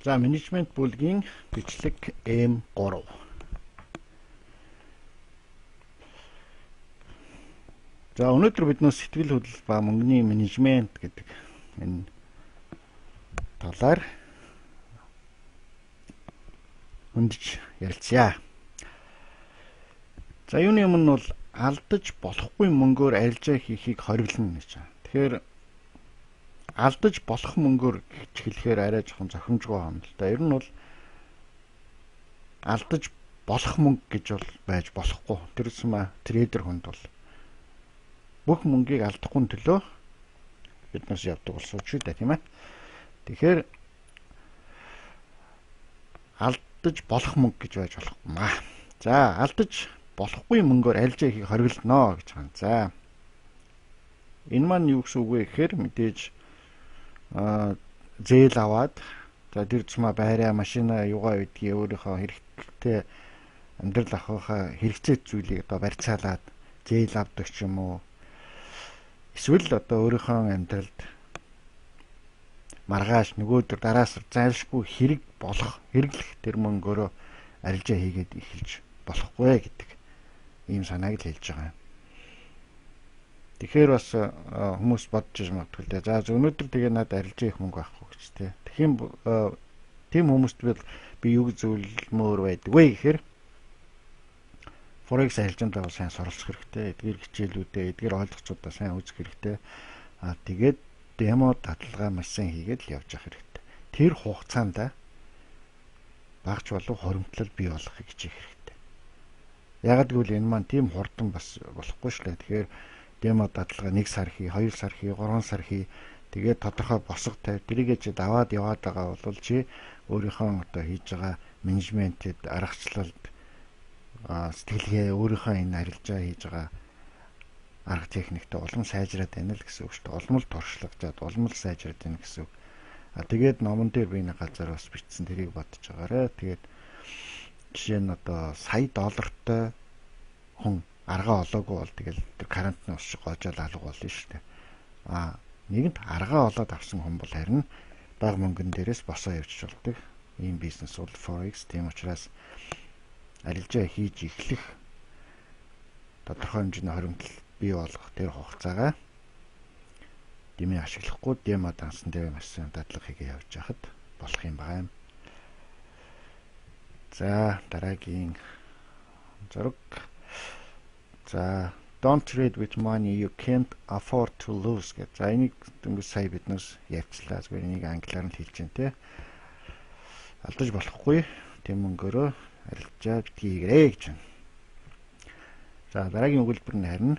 За, менежмент бүлгийн бичлэг М3. За, өнөөдөр бид нөө сэтгэл хөдлөл ба мөнгөний менежмент гэдэг энэ талаар хөндөж ярилцъя. За, юуны өмнө бол алдаж болохгүй мөнгөөр арилжаа хийхийг хориглоно гэж байна. Тэгэхээр алдаж болох мөнгөөр гэж хэлэхээр арай жоохон зохимжгүй юм л да. Ер нь бол алдаж болох мөнгө гэж бол байж болохгүй. Тэр сумаа трейдер хүнд бол бүх мөнгийг алдахгүй төлөө биднээс явдаг болсон шүү дээ, тийм ээ. Тэгэхээр алдаж болох мөнгө гэж байж болохгүй маа. За, алдаж болохгүй мөнгөөр арилжаа хийхийг хориглоно гэж байна. За, энэ маань юу гэсэн үг вэ гэхээр мэдээж зээл аваад, за, тэр тусмаа байраа, машина, юугаа гэдгийг өөрийнхөө хэрэгтэй амьдрал ахуйхаа хэрэгцээ зүйлийг одоо барьцаалаад зээл авдаг ч юм уу, эсвэл одоо өөрийнхөө амьдралд маргааш, нөгөөдөр, дараас зайлшгүй хэрэг болох, хэрэглэх тэр мөнгөөрөө арилжаа хийгээд эхэлж болохгүй гэдэг ийм санааг л хэлж байгаа юм. Тэгэхээр бас хүмүүс бодож иж магадгүй л дээ. За, өнөөдөр тэгээ надад арилжаа их мөнгө байхгүй гэж те. Тэгэхээр тийм хүмүүст би юу зөвлөмөр байдаг вэ гэхээр Forex арилжаанд бол сайн суралцах хэрэгтэй. Эдгээр хичээлүүдээ, эдгээр ойлгоцуудаа сайн үзэх хэрэгтэй. Аа, тэгээд демо дадлага маш сайн хийгээд л явж явах хэрэгтэй. Тэр хугацаанд багч болов хоримтлал бий болгохыг хичээх хэрэгтэй. Ягаад гэвэл энэ маань тийм хурдан бас болохгүй шүү дээ. Тэгэхээр демо дадлага 1 сар хий, 2 сар хий, 3 сар хий. Тэгээд тодорхой босго тавь. Тэрийгээ чи даваад яваад байгаа бол чи өөрийнхөө одоо хийж байгаа менежментэд, аргачлалд, сэтгэлгээ, өөрийнхөө энэ арилжаа хийж байгаа арга техниктэй улам сайжраад байна л гэсэн үг шүү дээ. Улам л туршлагажаад, улам л сайжраад байна гэсэн үг. А тэгээд номон дээр би нэг газар бас бичсэн, тэрийг бодож байгаарэ. Тэгээд жишээ нь одоо сая доллартай хүн аргаа олоогүй бол тэгэл тэр карантин ус шиг гоожоол алга болно шүү дээ. А нэгэнт аргаа олоод авсан хүн бол харин бага мөнгөн дээрээс босоо явчих болдог. Ийм бизнес бол Forex. Тийм учраас арилжаа хийж эхлэх тодорхой хэмжээний хоримтлал бий болгох тэр хугацаагаа дэмий ашиглахгүй демо дансан дээр маш сайн дадлага хийгээ явж байхад болох юм байна. За, дараагийн зураг. За, "Don't trade with money you can't afford to lose" гэж. За, энийг дөнгөж сая биднээс ярьчлаа. Зүгээр энийг англиар нь хэлж байна те. Алдаж болохгүй тийм мөнгөөрөө арилжаа битгий хийгэрэй гэж байна. За, дараагийн өгүүлбэр нь харин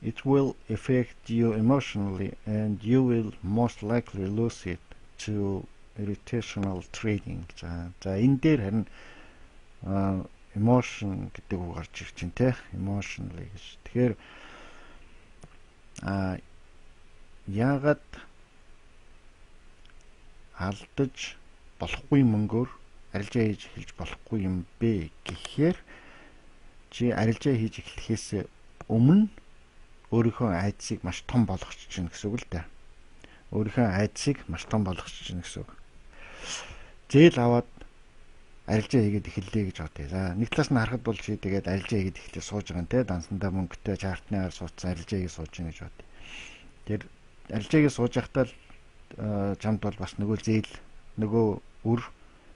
"It will affect you emotionally and you will most likely lose it to irrational trading." За, энэ дээр харин emotion гэдэг үг гарч ирж байна те, emotionally гэж. Тэгэхээр яагаад алдаж болохгүй мөнгөөр арилжаа хийж эхэлж болохгүй юм бэ гэхээр чи арилжаа хийж эхлэхээс өмнө өөрийнхөө айдсыг маш том болгочих чинь гэсэн үг л дээ. Өөрийнхөө айдсыг маш том болгочих чинь гэсэн үг. Зээл аваад арилжаа хийгээд эхэллээ гэж бодъё. За, нэг талаас нь харахад бол чи тэгээд арилжаа хийгээд эхлэе сууж байгаа юм те, дансандаа мөнгөтэй chart ны ар суудсан, арилжаа хийгээд сууж байгаа гэж бодъё. Тэр арилжаа хийгээд сууж байхдаа л чамд бол бас нөгөө зээл, нөгөө үр,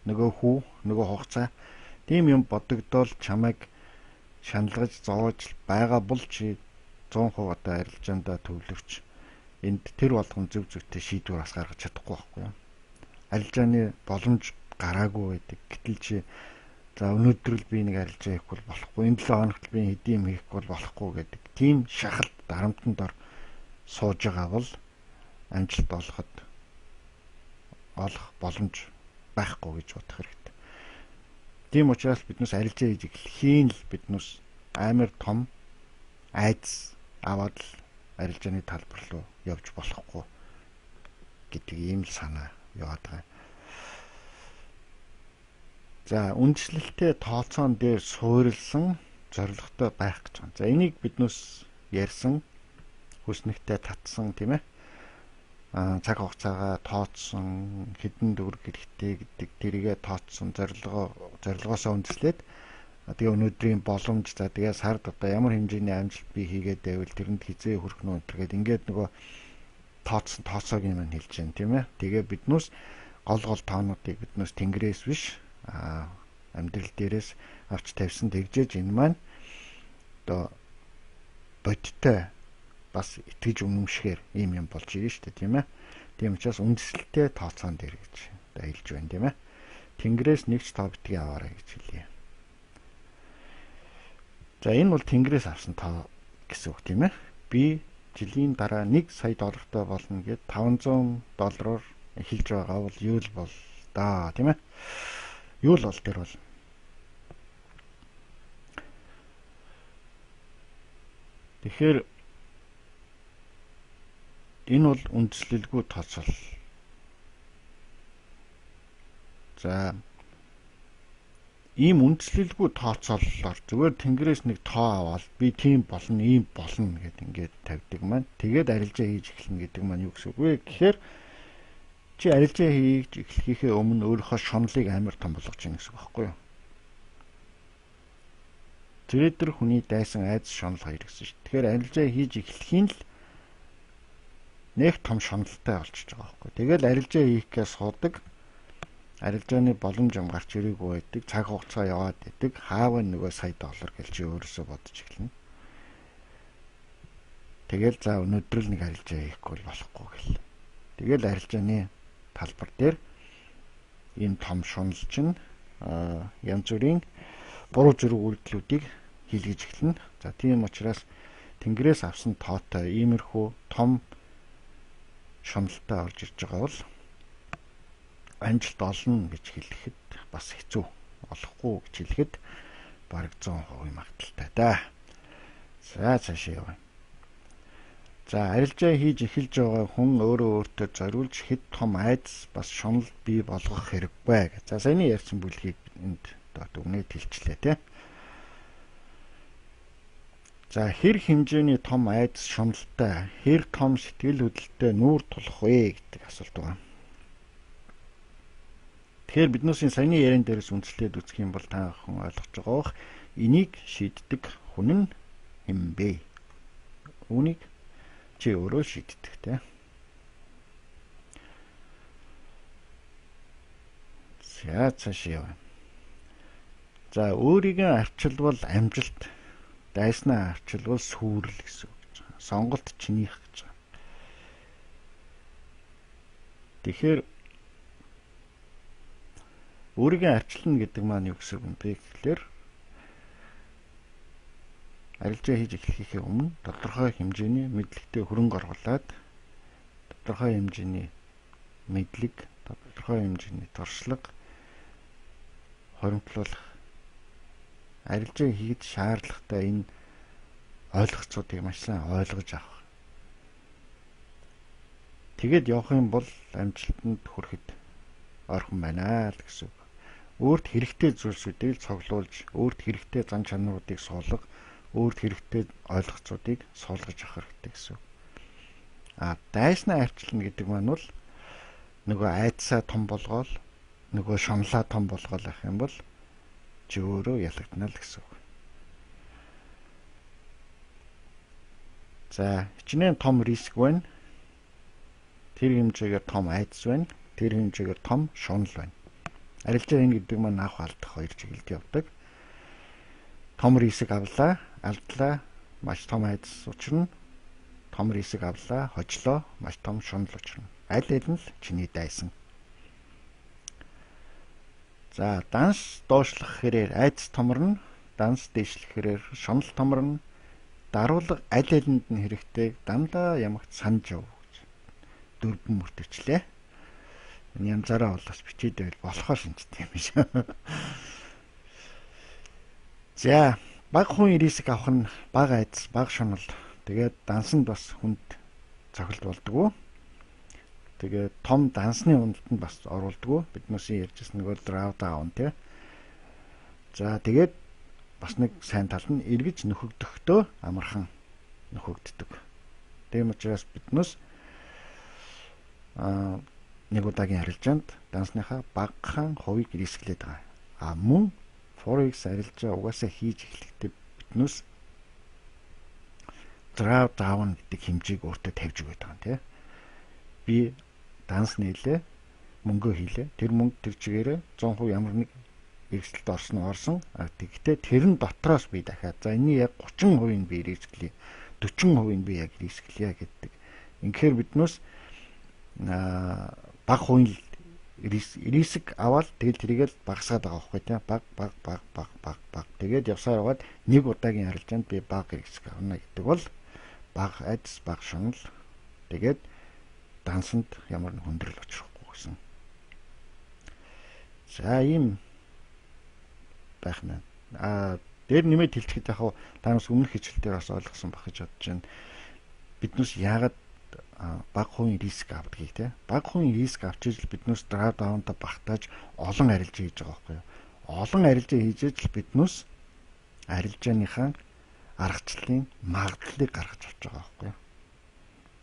нөгөө хүү, нөгөө хугацаа тийм юм бодогдоол чамайг шаналгаж зовоож байгаа бол чи 100% одоо арилжаандаа төвлөрч энд тэр болгон зөв зөвтэй шийдвэр бас гаргаж чадахгүй байхгүй юу? Арилжааны боломж гараагүй байдаг. Гэтэл чи за, өнөөдөр л би нэг арилжаа хийхгүй бол болохгүй. Энэ 7 хоногт би хэдийн юм хийхгүй бол болохгүй гэдэг тийм шахалт дарамтанд ор сууж байгаа бол амжилт олох боломж байхгүй гэж бодох хэрэгтэй. Тийм учраас биднээс арилжаа хийж эхлэхийн л биднээс амар том айдас аваад л арилжааны талбар руу явж болохгүй гэдэг ийм л санаа яваад байгаа. За, үндэслэлтэй тооцоон дээр суурилсан зорилготой байх гэж байна. За, энийг биднээс ярьсан, хүснэгтээ татсан, тийм ээ. цаг хугацаагаа тооцсон, хэдэн төгрөг хэрэгтэй гэдэг тэрийгэ тооцсон, зорилгоосоо үндэслээд тэгээ өнөөдрийн боломж, за тэгээ сард одоо ямар хэмжээний амжилт би хийгээд байвал тэрэнд хизээ хүрэх нүү энэ гээд ингээд нөгөө тооцсон тооцоог юм хэлж байна, тийм ээ. Тэгээ биднээс гол тоонуудыг биднээс тэнгэрээс биш амьдрал дээрээс авч тавьсан тэгжээж энэ маань одоо бодиттой бас итгэж үнэмшихээр ийм юм болж ирнэ шүү дээ, тийм ээ. Тийм учраас үндэслэлтэй тооцоон дээр гэж одоо хэлж байна, тийм ээ. Тэнгэрээс нэг ч тоо битгий аваарай гэж хэлье. За энэ бол тэнгэрээс авсан тоо гэсэн үг, тийм ээ. Би жилийн дараа 1 сая доллартай болно гэд 500 доллараар эхэлж байгаа бол юу л бол да, тийм ээ. Юу л бол тэр бол. Тэгэхээр энэ бол үндэслэлгүй тооцоол. За ийм үндэслэлгүй тооцооллоор зүгээр тэнгэрээс нэг тоо аваад би тийм болно, ийм болно гэд ингээд тавьдаг маань. Тэгээд арилжаа хийж эхэлнэ гэдэг маань юу гэсэн үг вэ гэхээр чи арилжаа хийж эхлэхийнхээ өмнө өөрийнхөө шунлыг амар том болгож гин гэсэн үг байхгүй юу? Трейдер хүний дайсан айдас шунал хоёр гэсэн шүү. Тэгэхээр арилжаа хийж эхлэхийн л нэг том шуналтай болчихж байгаа байхгүй. Тэгэл арилжаа хийхгээ суудаг. Арилжааны боломж юм гарч ирээгүй байдаг. Цаг хугацаа яваад байдаг. Хаава нөгөө сая доллар гэж чи өөрөөсөө бодож эхэлнэ. Тэгэл за өнөөдөр л нэг арилжаа хийхгүй бол болохгүй гэл. Тэгэл арилжааны талбар дээр ийм том шунал чинь янз бүрийн буруу зүрх үйлдэлүүдийг хийлгэж эхэлнэ. За тийм учраас тэнгэрээс авсан тоотой иймэрхүү том шуналтай орж ирж байгаа бол амжилт олно гэж хэлэхэд бас хэцүү. Олохгүй гэж хэлэхэд бараг 100% магадлалтай да. За цаашаа явъя. За арилжаа хийж эхэлж байгаа хүн өөрөө өөртөө зориулж хэд том айдас бас шунал бий болгох хэрэггүй. За саяны ярьсан бүлгийг энд одоо дүгнээд хэлчлээ, тий. За хэр хэмжээний том айдас шуналтай, хэр том сэтгэл хөдлөлтөй нүүр тулах вэ гэдэг асуулт байна. Тэгэхээр биднээсийн саяны яриан дээрээс үндэслээд үзэх юм бол та бүхэн ойлгож байгаа бох. Энийг шийддэг хүн нь хэн бэ? Үүнийг чи өөрөө шийддэг, тий. За цаашаа явъя. За өөрийгөө арчилвал амжилт, дайснаа арчилвал сүрэл гэсэн үг гэж байгаа. Сонголт чинийх гэж байгаа. Тэгэхээр өөрийгөө арчилна гэдэг маань юу гэсэн үг юм бэ гэхлээр арилжаа хийж эхлэхийнхээ өмнө тодорхой хэмжээний мэдлэгтэй хөрөнгө оруулаад тодорхой хэмжээний мэдлэг, тодорхой хэмжээний туршлага хоримтлуулах, арилжаа хийхэд шаардлагатай энэ ойлгоцуудыг маш сайн ойлгож авах. Тэгээд явах юм бол амжилтанд хүрэхэд ойрхон байна л гэсэн үг. Өөрт хэрэгтэй зүйлсүүдийг цуглуулж, өөрт хэрэгтэй зан чанаруудыг суулга, өөрт хэрэгтэй ойлгоцуудыг суулгаж авах хэрэгтэй гэсэн үг. А дайснаа арчилна гэдэг маань бол нөгөө айдсаа том болгоол, нөгөө шунлаа том болгоол ах юм бол чи өөрөө ялагдана л гэсэн үг. За хичнээн том риск байна. Тэр хэмжээгээр том айдас байна. Тэр хэмжээгээр том шунал байна. Арилжаа энэ гэдэг маань авах алдах хоёр чиглэлд явдаг. Том риск авлаа, алдлаа, маш том айдас учирна. Том риск авлаа, хожлоо, маш том шунал учирна. Аль аль нь л чиний дайсан. За данс доошлох хэрээр айдас томорно, данс дээшлэх хэрээр шунал томорно. Даруулга аль алинд нь хэрэгтэй, дандаа ямагт санаж яв гэж дөрвөн мөртөвчлээ. Энэ янзаараа бол бас бичээд байл болохоор шинжтэй юм биш. За баг хүн риск авах нь бага айдас, бага шунал. Тэгээд дансанд бас хүнд цохилт болдгоо. Тэгээд том дансны уналтанд бас оруулдгоо. Биднээсийн ярьжсэн нөгөө drawdown тий. За тэгээд бас нэг сайн тал нь эргэж нөхөгдөхдөө амархан нөхөгддөг. Тийм учраас биднээс Нэг удаагийн арилжаанд дансныхаа багахан хувийг risk лээд байгаа. А мөн Forex арилжаа угаасаа хийж эхлэхдээ биднээс draw down гэдэг хэмжээг өөртөө тавьж өгöd байгаа юм тий. Би данс нээлээ, мөнгөө хийлээ. Тэр мөнгө тэр чигээрээ 100% ямар нэг эрсдэлд орсон уу, орсон. А тэгтээ тэр нь дотроос би дахиад за энэний яг 30% нь би risk лэе. 40% нь би яг risk лэе гэдэг. Үнэхээр биднээс бага хувийн risk аваад тэгэл тэрийг л багасгаад байгаа байхгүй тийм, баг баг баг баг баг баг тэгээд явсаар яваад нэг удаагийн арилжаанд би бага risk авна гэдэг бол бага айдас, бага шунал, тэгээд дансанд ямар нэг хүндрэл учрахгүй гэсэн. За, ийм байх нэ. А дээр нэмээд хэлчихэд яг та нас өмнөх хичээл дээр бас ойлгосон байх гэж бодож байна. Биднээс яагаад бага хувийн risk авдгийг те. Бага хувийн risk авч ижил биднээс draw down-та багтааж олон арилжаа хийж байгаа байхгүй юу? Олон арилжаа хийж ижил биднээс арилжааныхаа аргачлалын магадлалыг гаргаж авч байгаа байхгүй юу?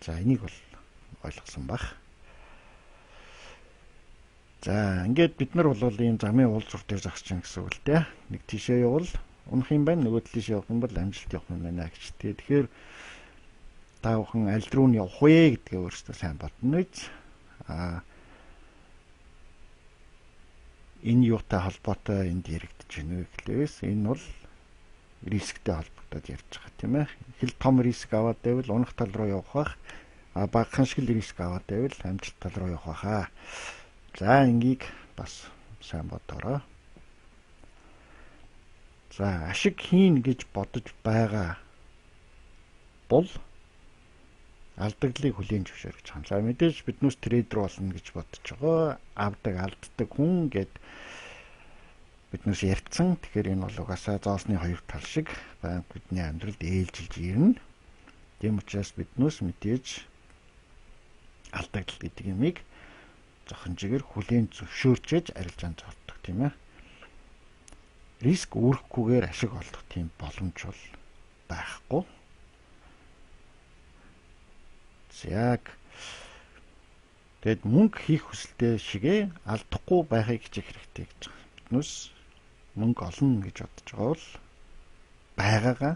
За, энийг бол ойлгосон байх. За, ингээд бид нар бол ийм замын уулзвар дээр зогсож байгаа гэсэн үг л дээ. Нэг тийшээ явбал унах юм байна, нөгөө тийшээ явах юм бол амжилт явах юм байна гэж. Тэгэхээр та бүхэн аль руу нь явах вэ гэдгээ өөрсдөө сайн бодно үз. А энэ юутай холбоотой энд яригдж байна вэ гэхлээрээс энэ бол risk тэй холбогдоод ярьж байгаа, тийм ээ. Хэл том risk аваад байвал унах тал руу явах бах. А багахан шиг л risk аваад байвал амжилт тал руу явах баха. За, ингийг бас сайн бодоорой. За, ашиг хийн гэж бодож байгаа бол алдагдлыг хүлээн зөвшөөр гэж байна. За, мэдээж биднээс trader болно гэж бодож байгаа. Авдаг, алддаг хүн гэд биднээс ярьцсан. Тэгэхээр энэ бол угаасаа зоосны хоёр тал шиг байнга бидний амьдралд ээлжилж ирнэ. Тийм учраас биднээс мэдээж алдагдал гэдэг юмыг зохинжигээр хүлээн зөвшөөрчээж арилжаанд ордог, тийм ээ. Risk үүрэхгүйгээр ашиг олох тийм боломж бол байхгүй. Яг тэгэд мөнгө хийх хүсэлтэй шигээ алдахгүй байхыг хичээх хэрэгтэй гэж байгаа. Биднээс мөнгө олно гэж бодож байгаа бол байгаагаа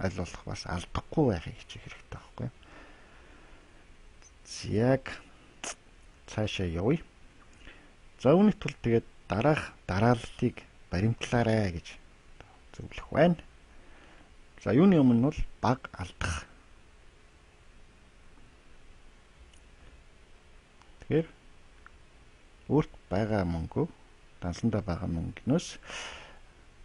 аль болох бас алдахгүй байхыг хичээх хэрэгтэй байхгүй. Яг цаашаа явъя. За, үүний тулд тэгээд дараах дарааллыг баримтлаарай гэж зөвлөх байна. За, юуны өмнө бол баг алдах. Тэгэхээр өөрт байгаа мөнгө, дансандаа байгаа мөнгнөөс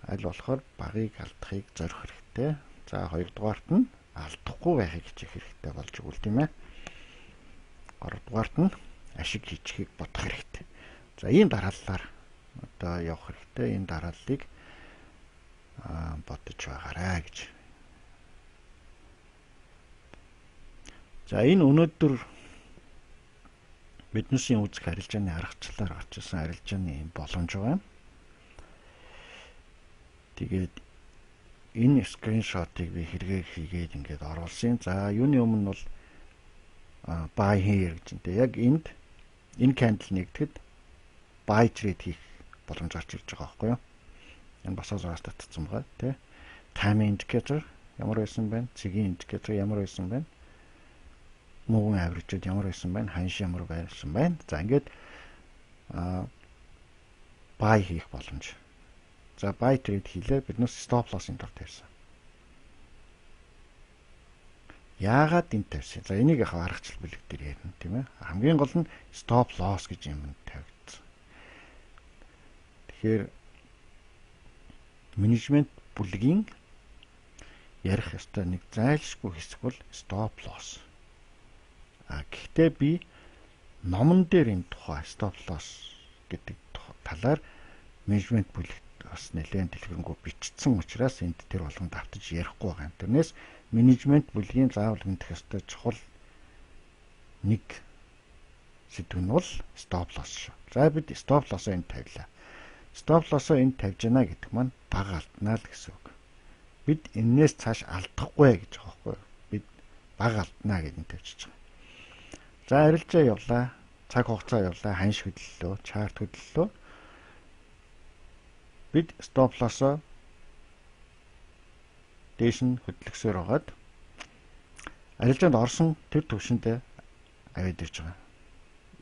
аль болохоор багыг алдахыг зорих хэрэгтэй. За, хоёрдугаарт нь алдахгүй байхыг хичээх хэрэгтэй болж өгвөл, тийм ээ. Гуравдугаарт нь ашиг хийчихийг бодох хэрэгтэй. За, ийм дарааллаар одоо явах хэрэгтэй. Энэ дарааллыг бодож байгаарай гэж. За, энэ өнөөдөр биднээсийн үзэх арилжааны аргачлалаар гарч ирсэн арилжааны юм боломж байгаа. Тэгээд энэ screenshot ыг би хэрэгээр хийгээд ингээд оруулсан. За, юуны өмнө бол buy here гэж энэ яг энд энэ candle нэгдэхэд buy trade хийх боломж гарч ирж байгаа байхгүй юу? Энэ бас зураас татсан байгаа, тий. Time indicator ямар байсан бэ? Цэгийн индикатор ямар байсан бэ? Moving average ямар байсан бэ? Ханш ямар байсан бэ? За, ингээд buy хийх боломж. За, buy trade хийлээ. Биднээс stop loss-ын дор тавьсан. Яагаад энд тавьсан? За, энийг яг аргачлал бүлэг дээр ярина, тийм ээ. Хамгийн гол нь stop loss гэж юм тавигдсан. Тэгэхээр менежмент бүлгийн ярих ёстой нэг зайлшгүй хэсэг бол stop loss. А гэхдээ би номон дээр энэ тухай stop loss гэдэг талаар менежмент бүлэгт бас нэлээд дэлгэрэнгүй бичсэн учраас энд тэр болгон давтаж ярихгүй байгаа юм. Тэрнээс менежмент бүлгийн заавал мэдэх ёстой чухал нэг сэдв нь бол stop loss шүү. За, бид stop loss-оо энд тавилаа. Stop loss-оо энд тавьж байна гэдэг маань бага алднаа л гэсэн үг. Бид энээс цааш алдахгүй гэж байгаа байхгүй юу? Бид бага алднаа гэдээ тавьчихж байгаа. За, арилжаа явлаа. Цаг хугацаа явлаа, ханш хөдлөлөө, chart хөдлөлөө. Бид stop loss-оо дээш нь хөдлөксөөр байгаад арилжаанд орсон тэр төвшөндөө аваад ирж байгаа.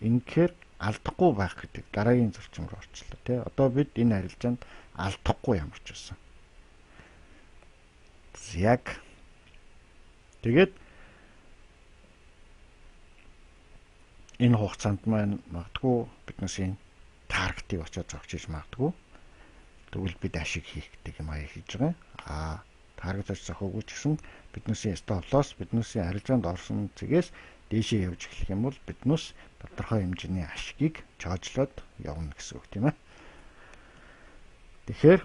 Ингэхээр алдахгүй байх гэдэг дараагийн зарчим руу орчлоо, тий. Одоо бид энэ арилжаанд алдахгүй ямар ч байсан. Яг тэгээд энэ хугацаанд маань магадгүй биднээсийн target ыг очиод зогсож магадгүй. Тэгвэл бид ашиг хийх гэдэг юм аяа хийж байгаа. Аа, target очиж зохиогүй ч гэсэн биднээсийн stop loss, биднээсийн арилжаанд орсон цэгээс дээшээ явж эхлэх юм бол биднээс тодорхой хэмжээний ашигыг чоожлоод явна гэсэн үг, тийм ээ. Тэгэхээр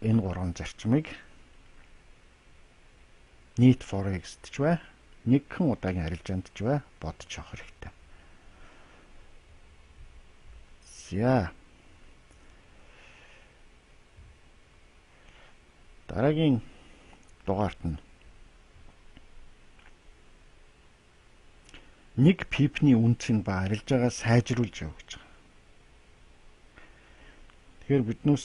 энэ гурван зарчмыг нийт forex ч бай, нэгхэн удаагийн арилжаанд ч бай бодож явах хэрэгтэй. За. Дараагийн дугаарт нь нэг pip ний үнцийг ба арилжаагаа сайжруулж явах гэж байгаа. Тэгэхээр биднээс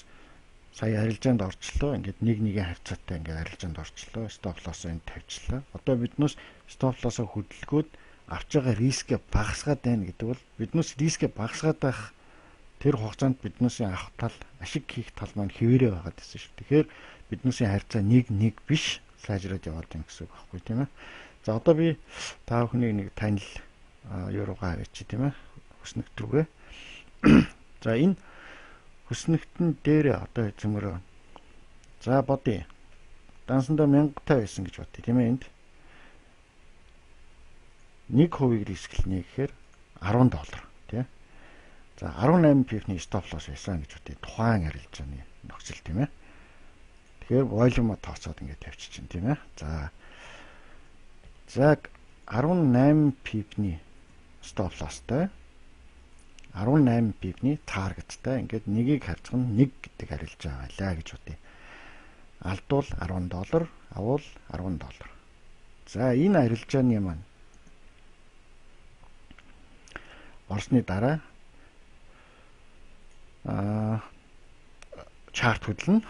сая арилжаанд орчлоо. Ингээд нэг нэгэн харьцаатай ингээд арилжаанд орчлоо. Stop loss-оо энд тавьчлаа. Одоо биднээс stop loss-оо хөдөлгөөд авч байгаа рискээ багасгаад байна гэдэг бол биднээс рискээ багасгаад байх тэр хугацаанд биднээсийн авах тал, ашиг хийх тал маань хэвээрээ байгаад байсан шүү. Тэгэхээр биднээсийн харьцаа 1-1 биш сайжраад яваад байна гэсэн үг байхгүй, тийм ээ. За, одоо би та бүхнийг нэг танил юу руугаа авчи, тийм ээ. Хөснөгт рүүгээ. За, энэ хөснөгтөн дээр одоо зөмөрөө. За, бодъё. Дансандаа 1050 байсан гэж бодъё, тийм ээ, энд. 1%-ийг рисклэнэ гэхээр 10 доллар, тийм. За, 18 pip ний stop loss байсан гэж бодъё. Тухайн арилжааны нөхцөл, тийм ээ. Тэгэхээр volume тооцоод ингээд тавьчих чинь, тийм ээ. За. За, 18 pip ний stop loss тай 18 pip ний target тай ингээд нэгийг харьцах нь 1 гэдэг арилжаа байлаа гэж бодъё. Алдвал 10 доллар, аввал 10 доллар. За, энэ арилжааны маань орсны дараа chart хөдлөнө.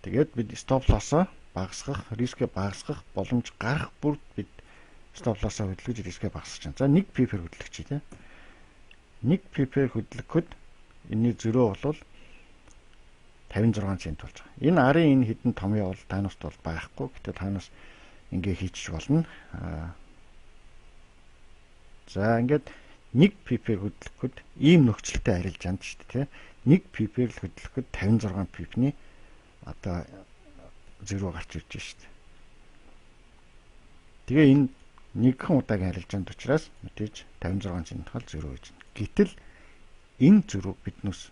Тэгээд бид stop loss-оо багасгах, рискээ багасгах боломж гарах бүрд бид stop loss-оо хөдөлгөж рискээ багасгах чинь. За, 1 pip-ээр хөдлөх чи, тийм. 1 pip-ээр хөдлөхөд энэний зөрөө бол 56 цент болж байгаа. Энэ арын энэ хэдэн томьёо бол танаас бол байхгүй. Гэтэ танаас ингээ хийчих болно. За, ингээд 1 pip-ээр хөдлөхөд ийм нөхцөлтэй арилжаанд шүү дээ, тийм. 1 pip-ээр л хөдлөхөд 56 pip-ний одоо зөрүү гарч ирж шүү дээ. Тэгээ энэ нэгхэн удаагийн арилжаанд учраас мэдээж 56 цент хол зөрүү гэж. Гэтэл энэ зөрүү биднээс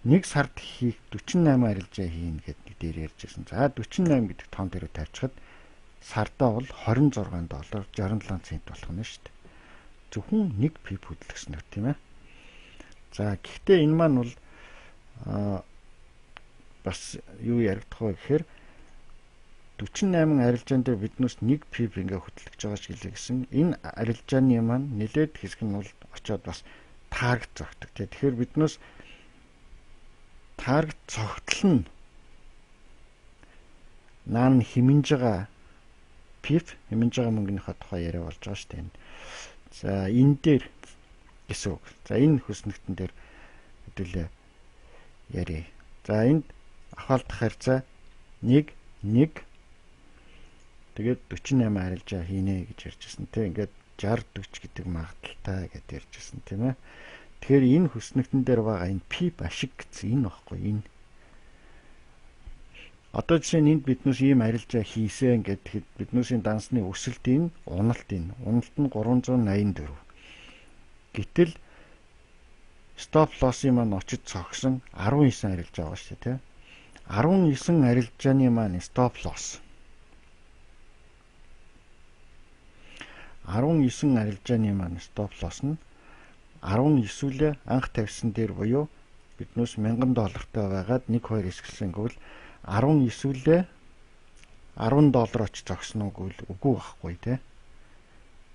нэг сард хийх 48 арилжаа хийнэ гэдэг дээр ярьж байсан. За, 48 гэдэг тоон дээр тавьчихад сардаа бол 26 доллар 67 цент болох нь шүү дээ. Зөвхөн 1 pip хөдлөснөөр, тийм ээ. За, гэхдээ энэ маань бол бас юу яригдах вэ гэхээр 48 арилжаан дээр биднээс 1 pip ингээ хөтлөж байгаа ч гэлээ гэсэн энэ арилжааны маань нэлээд хэсэг нь бол очиод бас target зогтдог, тий. Тэгэхээр биднээс target цогтол нь наан хэмнэж байгаа pip, хэмнэж байгаа мөнгөнийхөө тухай яриа болж байгаа шүү дээ. За, энэ дээр гэсэн үг. За, энэ хөснөгтөн дээр хэдүүлээ ярья. За, энд авах харьцаа 1 1 тэгээд 48 арилжаа хийнэ гэж ярьжсэн, тийм. Ингээд 60 40 гэдэг магадлалтай гэдээ ярьжсэн, тийм ээ. Тэгэхээр энэ хөснөгтөн дээр байгаа энэ pip ашиг гэсэн энэ багхгүй энэ. Одоо жишээ нь энд биднээс ийм арилжаа хийсэн гэхэд биднээсийн дансны өсөлт энэ, уналт энэ. Уналт нь 384. Гэтэл stop loss-ын маань очиж цогсон 19 арилжаа байгаа шүү дээ, тийм. 19 арилжааны маань stop loss 19 арилжааны маань stop loss нь 19-үлээ анх тавьсан дээр буюу биднээс 1000 доллартай байгаад 1 2 эсгэлсэн гэвэл 19-үлээ 10 доллар очиж зогсно уу гэвэл үгүй байхгүй, тий.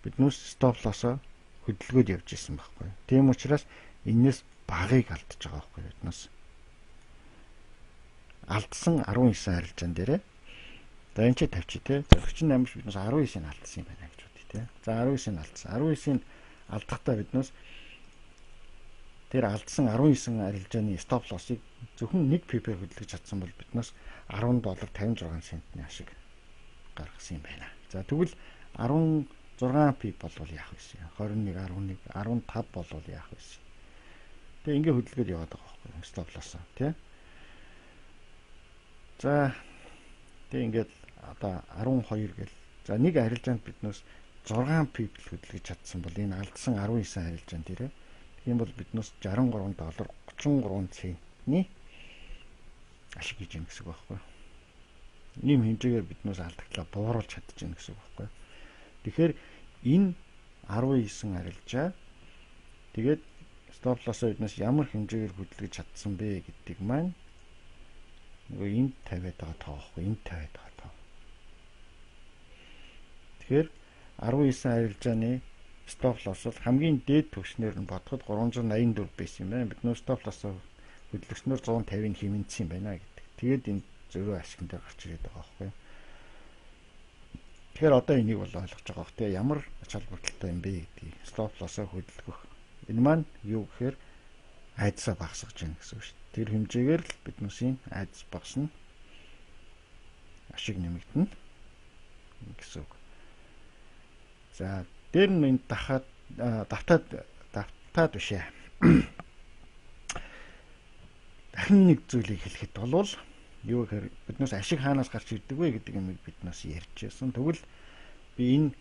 Биднээс stop loss-оо Хөдөлгөөд явж исэн байхгүй. Тийм учраас энээс багыг алдаж байгаа байхгүй биднээс. Алдсан 19 арилжаан дээрээ. За энэ чи тавьчих те. За 48 биднээс 19-ийг алдсан юм байна гэж бодъё те. За 19-ийг алдсан. 19-ийг алдахдаа биднээс тэр алдсан 19 арилжааны stop loss-ыг зөвхөн 1 pip-ээр хөдөлгөж чадсан бол биднээс 10 доллар 56 центний ашиг гаргасан юм байна. За тэгвэл 16 pip болвол яах вэ? 21 11 15 болвол яах вэ? Тэгээ ингээ хөдөлгөөд яваад байгаа байхгүй stop loss-оо тий. За тэгээ ингээд одоо 12 гэл. За нэг арилжаанд биднээс 6 pip л хөдөлгөж чадсан бол энэ алдсан 19 арилжаан дээрээ тийм бол биднээс 63 доллар 33 центний ашиг хийж гин гэсэн үг байхгүй. Ийм хэмжээгээр биднээс алдагдлаа бууруулж чадчихна гэсэн үг байхгүй. Тэгэхээр энэ 19 арилжаа тэгээд stop loss-оо биднээс ямар хэмжээгээр хөдөлгөж чадсан бэ гэдэг маань нөгөө энд тавиад байгаа тоо байхгүй, энд тавиад байгаа тоо. Тэгэхээр 19 арилжааны stop loss бол хамгийн дээд түвшнээр нь бодоход 384 байсан юм байна. Бид нөө stop loss-оо хөдөлгснөөр 150-ыг хэмнэсэн юм байна гэдэг. Тэгээд энэ зөрүү ашигн дээр гарч ирээд байгаа байхгүй. Тэгэхээр одоо энийг бол ойлгож байгаа бох те, ямар ач холбогдолтой юм бэ гэдгийг, stop loss-оо хөдөлгөх. Энэ маань юу гэхээр айдсаа багасгаж байна гэсэн үг шүү дээ. Тэр хэмжээгээр л биднээсийн айдас багасна. Ашиг нэмэгдэнэ гэсэн үг. За дээр нь энэ дахаад давтаад давтаад биш ээ. Дахин нэг зүйлийг хэлэхэд бол юу гэхээр биднээс ашиг хаанаас гарч ирдэг вэ гэдэг юмыг биднээс ярьж байсан. Тэгвэл би энэ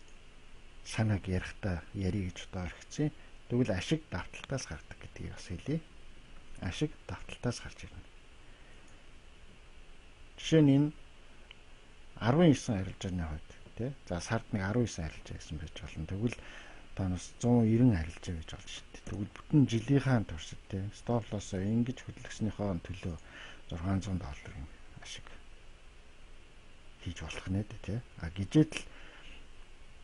санааг ярихдаа ярих гэж одоо орхисон. Тэгвэл ашиг давталтаас гардаг гэдгийг бас хэлье. Ашиг давталтаас гарч ирнэ. Жишээ нь энэ 19 арилжааны хувьд тий. За сард нэг 19 арилжаа гэсэн байж болно. Тэгвэл та нас 190 арилжаа гэж болж шүү дээ. Тэгвэл бүтэн жилийнхаа туршид тий stop loss-оо ингэж хөдөлгснийхөө төлөө 600 долларын ашиг хийж болох нэ дээ тий. А гижээд л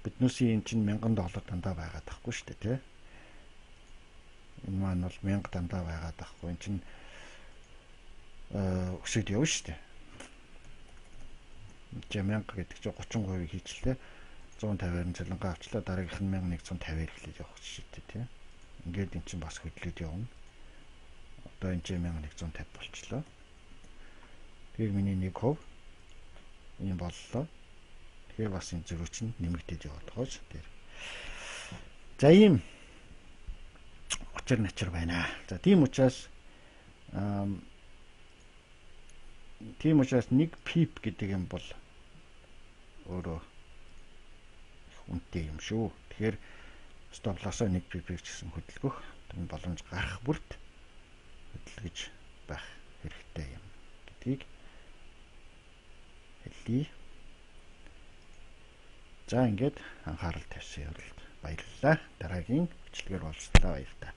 биднээсийн энэ чинь 1000 доллар дандаа байгаад тахгүй шүү дээ тий. Энэ маань бол 1000 дандаа байгаад тахгүй. Энэ чинь өсөд явна шүү дээ. 1000 гэдэг чинь 30% хийчлээ. 150-аар нь цалингаа авчлаа, дараагийнх нь 1150-аар эхлээд явах шүү дээ тий. Ингээд эн чинь бас хөдлөд явна. Одоо энэ чинь 1150 болчлоо. Тэгэхээр миний 1% ийм боллоо. Тэгэхээр бас энэ зөрүү чинь нэмэгдээд яваад байгаа ч тэр. За ийм учир начир байна. За тийм учраас нэг pip гэдэг юм бол өөрөө их үнэтэй юм шүү. Тэгэхээр stop loss-оо нэг pip-ийг ч гэсэн хөдөлгөх боломж гарах бүрт хөдөлгөж байх хэрэгтэй юм гэдгийг хэлье. За ингээд анхаарал тавьсан явдалд баярлалаа. Дараагийн бичлэгээр уулзлаа, баяртай.